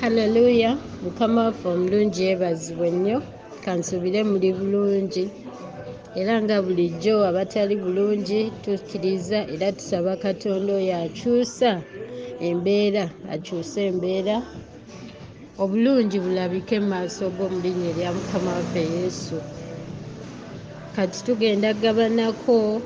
Hallelujah, Mukama waffe omulungi yeebazibwe nnyo. Kansuubire muli bulungi era nga bulijjo abatali bulungi tukkiriza era tusaba Katonda oyo akyusa embeera, akyuse embeera, obulungi bulabike mu maaso go mu linnya erya Mukama waffe Yesu. Kati tugenda kugabanako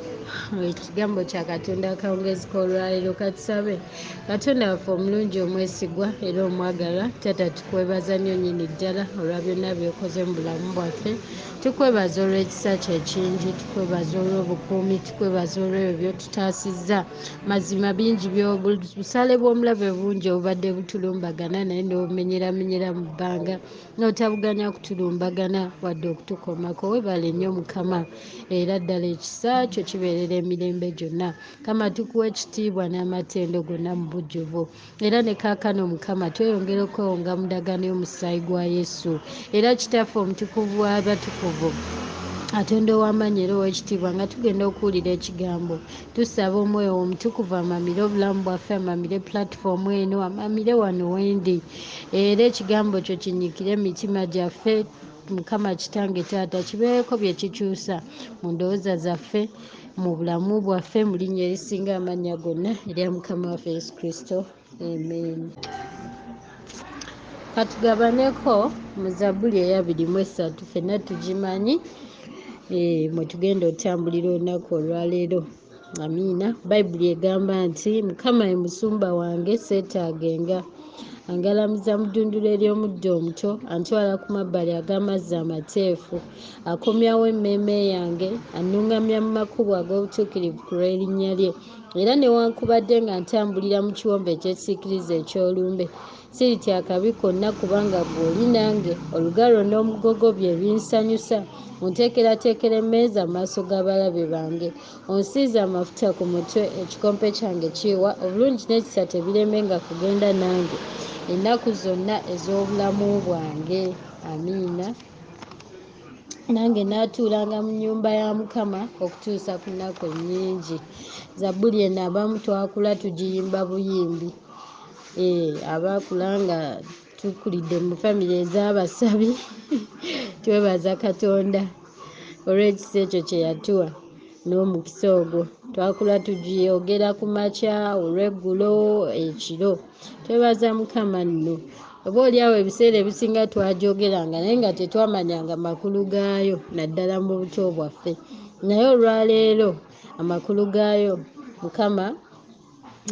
ekigambo kya Katonda akawungeezi k'olwaleero. Katusabe. Katonda waffe omulungi omwesigwa era omwagalwa, Taata tukwebaza nnyo nnyini ddala olwa byonna by'okoze mu bulamu bwaffe. Tukwebaza olw'ekisa kyo ekingi, tukwebaza olw'obukuumi, tukwebaza olw'ebyo by'otutaasizza. Mazima bingi obusaale bw'omulabe bungi obubadde butulumbagana naye n'obumenyeramenyera mu bbanga, n'otabuganya kutulumbagana wadde okutukomako. Weebale nnyo Mukama, era ddala ekisa kyo kibeerera emirembe gyonna. Mukama tukuwa ekitiibwa n'amatendo gonna mu bujjuvu. Era ne kaakano Mukama tweyongera okwewonga mu ndagaano y'omusaayi gwa Yesu. Era Kitaffe omutukuvu w'abatukuvu, Katonda ow'amaanyi era ow'ekitiibwa, nga tugenda okuwulira ekigambo, tusaba omwoyo omutukuvu amamire obulamu bwaffe, amamire pulatifomu eno, amamire wano wendi, era ekigambo kyo kinyiikire emitima gyaffe. Mukama Kitange Taata, kibeereko bye kikyusa mu ndowooza zaffe, mu bulamu bwaffe, mu linnya erisinga amannya gonna erya Mukama waffe Yesu Kristo, amen. Katugabaneko mu Zabbuli eya 23, ffenna tugimanyi, mwe tugenda otambulira olunaku olwaleero. Amiina. Bayibuli egamba nti Mukama ye musumba wange, seetaagenga. Angalamiza mu ddundiro ery'omuddo omuto, antwala ku mabbali ag'amazzi amateefu. Akomyawo emmeeme yange, annuŋŋamya mu makubo ag'obutuukirivu ku lw'erinnya lye. Era newankubadde nga ntambulira mu kiwonvu eky'ekisiikirize eky'olumbe, siritya akabi konna, kubanga ggwe oli nange. Olugalo n'omugogo bye binsanyusa. Onteekerateekera emmeeza mu maaso g'abalabe bange. Onsiize amafuta ku mutwe, ekikompe kyange kiyiwa. Obulungi n'ekisa tebiremenga kugenda nange ennaku zonna ez'obulamu bwange. Amiina. Nange naatuulanga mu nnyumba ya Mukama okutuusa ku nnaku ennyingi. Zabbuli eno abamu twakula tugiyimba buyimbi. Abaakula nga tukulidde mu famire ez'abasabi twebaza Katonda olw'ekisa ekyo kye yatuwa n'omukisa ogwo. Twakula tugiyogera ku makya, olw'eggulo, ekiro. Twebaza Mukama nno. Oba oliawo ebiseera ebisinga twagyogeranga naye nga tetwamanyanga makulu gaayo, naddala mu buto bwaffe. Naye olwaleero amakulu gaayo Mukama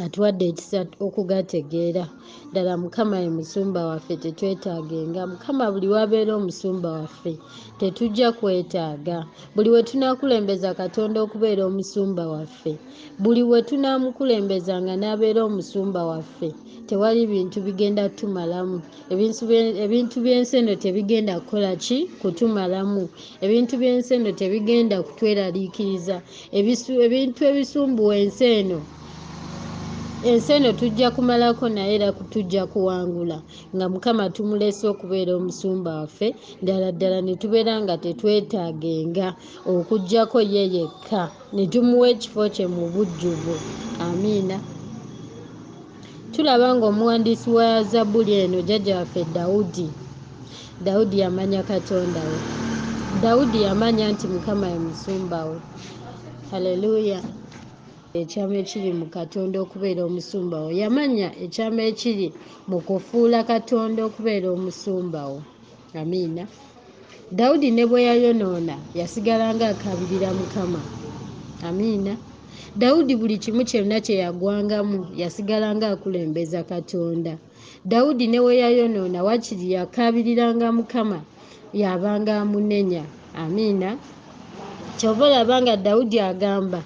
atuwadde ekisa okugategeera. Ddala Mukama ye musumba waffe, tetwetaagenga. Mukama buli w'abeera omusumba waffe tetujja kwetaaga. Buli we tunaakulembeza Katonda okubeera omusumba waffe, buli we tunaamukulembezanga n'abeera omusumba waffe, tewali bintu bigenda kutumalamu. Ebintu by'ensi eno tebigenda kukola ki? Kutumalamu. Ebintu by'ensi eno tebigenda kutweraliikiriza. Ebintu ebisumbuwa ensi eno, ensi eno tujja kumalako naye era tujja kuwangula nga Mukama tumulese okubeera omusumba waffe, ddala ddala ne tubeera nga tetwetaagenga okuggyako ye yekka, ne tumuwa ekifo kye mu bujjuvu. Amiina. Tulaba ng'omuwandiisi wa Zabbuli eno jjajja waffe Dawudi. Dawudi yamanya Katonda we. Dawudi yamanya nti Mukama ye musumba we. Haleluya. Ekyama ekiri mu Katonda okubeera omusumba wo. Yamanya ekyama ekiri mu kufuula Katonda okubeera omusumba wo. Amiina. Dawudi ne bwe yayonoona yasigala ng'akaabirira Mukama. Amiina. Dawudi buli kimu kyonna kye yagwangamu yasigala ng'akulembeza Katonda. Dawudi ne we yayonoona waakiri yakaabiriranga Mukama, y'abanga amunenya. Amiina. Ky'ova olaba nga Dawudi agamba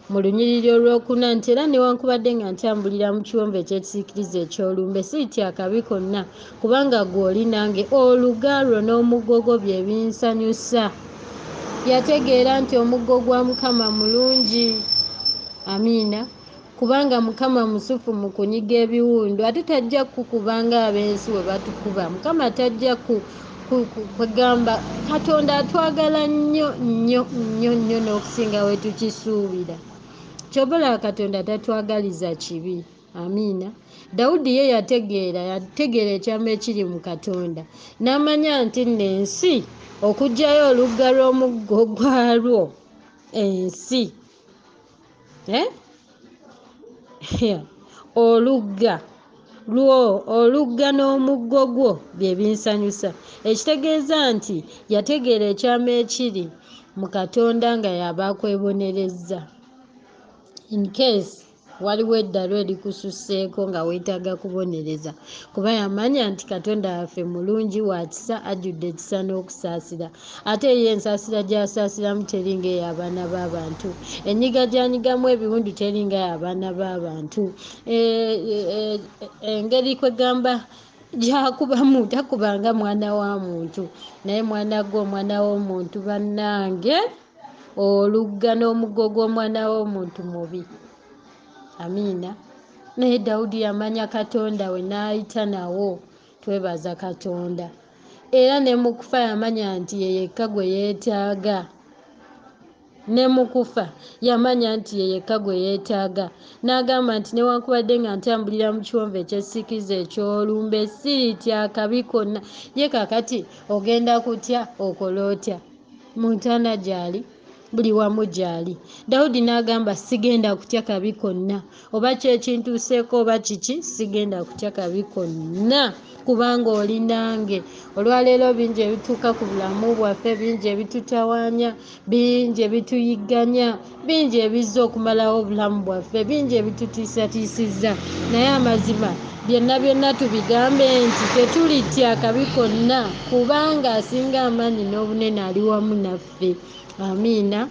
mu lunyiriri olwokuna nti era newankubadde nga ntambulira mu kiwonvu eky'ekisiikirize eky'olumbe, siritya akabi konna, kubanga ggwe oli nange, oluga lwo n'omuggo gwo bye binsanyusa. Yategeera nti omuggo gwa Mukama mulungi. Amiina. Kubanga Mukama musufu mu kunyiga ebiwundu, ate tajja kukuba ng'ab'ensi bwe batukuba. Mukama tajja kwegamba. Katonda atwagala nnyo nnyo nnyo nnyo n'okusinga we tukisuubira. Ky'ova olaba Katonda tatwagaliza kibi. Amiina. Dawudi ye yategeera, yategeera ekyama ekiri mu Katonda, n'amanya nti nno ensi okuggyayo olugga lw'omuggo gwalwo, ensi olugga lwo, olugga n'omuggo gwo bye binsanyusa. Ekitegeeza nti yategeera ekyama ekiri mu Katonda nga y'aba akwebonerezza. In case waliwo eddalu erikususseeko nga weetaaga kubonereza, kuba yamanya nti Katonda waffe mulungi, wa kisa, ajjudde ekisa n'okusaasira. Ate ye ensaasira gy'asaasiramu teringa ey'abaana b'abantu, ennyiga gy'anyigamu ebiwundu teringa y'abaana b'abantu, engeri kwegamba gyakubamu takubanga mwana wa muntu. Naye mwana gwe omwana w'omuntu bannange, olugga n'omuggo gw'omwana w'omuntu mubi. Amiina. Naye Dawudi yamanya Katonda we n'ayita nawo. Twebaza Katonda. Era ne mu kufa yamanya nti ye yekka gwe yeetaaga. Ne mu kufa yamanya nti ye yekka gwe yeetaaga. N'agamba nti newankubadde nga ntambulira mu kiwonvu eky'essikiza eky'olumbe, siritya akabi konna. Ye kaakati ogenda kutya, okola otya? Mu ntaana gy'ali, buli wamu gy'ali. Dawudi n'agamba sigenda kutya kabi konna, oba kyekintuuseeko oba kiki, sigenda kutya kabi konna, kubanga oli nange. Olwaleero bingi ebituuka ku bulamu bwaffe, bingi ebitutawaanya, bingi ebituyigganya, bingi ebizza okumalawo obulamu bwaffe, bingi ebitutiisatiisizza. Naye amazima byonna byonna tubigambe nti tetulitya kabi konna, kubanga asinga amaanyi n'obunene ali wamu naffe. Amiina,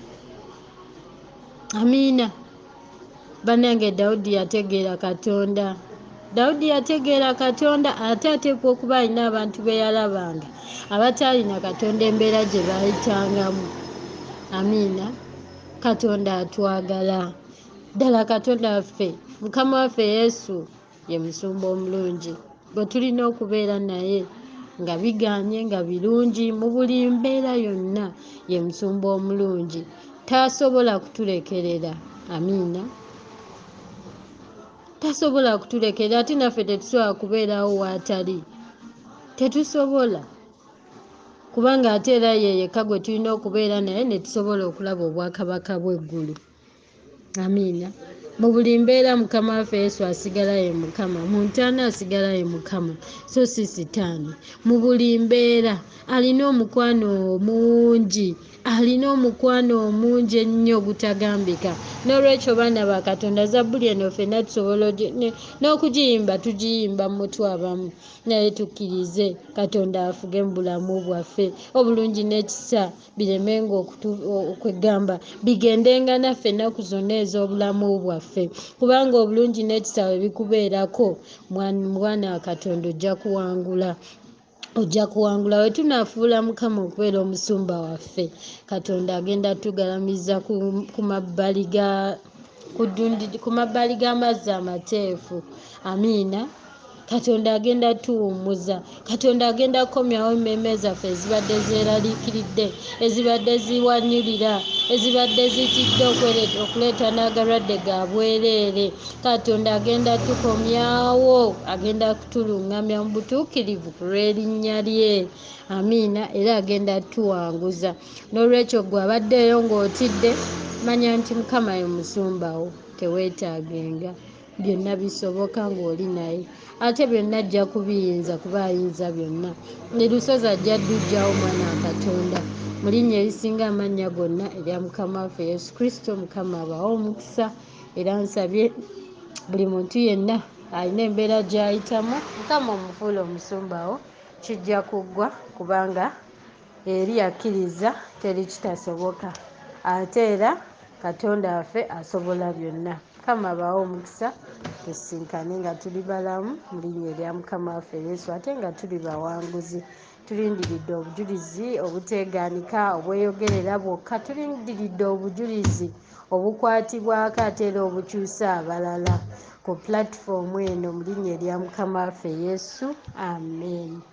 amiina. Bannange, Dawudi yategeera Katonda. Dawudi yategeera Katonda, ate ateekwa okuba alina abantu be yalabanga abataalina Katonda embeera gye baayitangamu. Amiina. Katonda atwagala ddala. Katonda waffe, Mukama waffe Yesu ye musumba omulungi gwe tulina okubeera naye nga biganye nga birungi mu buli mbeera yonna. Ye musumba omulungi, tasobola kutulekerera. Amiina. Tasobola kutulekerera, ate naffe tetusobola kubeerawo waatali, tetusobola, kubanga ate era ye yekka gwe tulina okubeera naye ne tusobola okulaba obwakabaka bw'eggulu. Amiina. Mu buli mbeera Mukama waffe Yesu asigala ye Mukama, mu ntaana asigala ye Mukama, so si Sitaani. Mu buli mbeera alina omukwano omungi, alina omukwano omungi ennyo ogutagambika. N'olwekyo baana ba Katonda, zabbuli eno ffenna tusobola n'okugiyimba, tugiyimba mu mutwe abamu, naye tukkirize Katonda afuge mu bulamu bwaffe. Obulungi n'ekisa biremenga okwegamba, bigendenga naffe ennaku zonna ez'obulamu bwaffe, kubanga obulungi n'ekisa bwe bikubeerako, mwana wa Katonda ojja kuwangula, ojja kuwangula. We tunaafuula Mukama okubeera omusumba waffe, Katonda agenda tugalamiza ku mabbali ga ku mabbali g'amazzi amateefu. Amiina. Katonda agenda tuwummuza. Katonda agenda kukomyawo emmeeme zaffe ezibadde zeeraliikiridde, ezibadde ziwanyulira, ezibadde zitidde okuleeta n'agalwadde ga bwereere. Katonda agenda tukomyawo, agenda kutulungamya mu butuukirivu ku lw'erinnya lye. Amiina. Era agenda tuwanguza. N'olwekyo gwe abaddeeyo ng'otidde, manya nti Mukama ye musumba wo, teweetaagenga. Byonna bisoboka ng'oli naye, ate byonna ajja kubiyinza kuba ayinza byonna. Erusozi ajja ddujjawo, mwana wa Katonda, mu linnya erisinga amannya gonna erya Mukama waffe Yesu Kristo. Mukama abawe omukisa. Era nsabye buli muntu yenna alina embeera gy'ayitamu, Mukama omufuule omusumba wo, kijja kuggwa, kubanga eri akkiriza teri kitasoboka, ate era Katonda waffe asobola byonna. Mukama abawe omukisa. Tusisinkane nga tuli balamu mu linnya erya Mukama waffe Yesu, ate nga tuli bawanguzi. Tulindiridde obujulizi obuteegaanika, obweyogerera bwokka. Tulindiridde obujulizi obukwatibwako ate era obukyusa abalala ku pulatifoomu eno mu linnya erya Mukama waffe Yesu. Amen.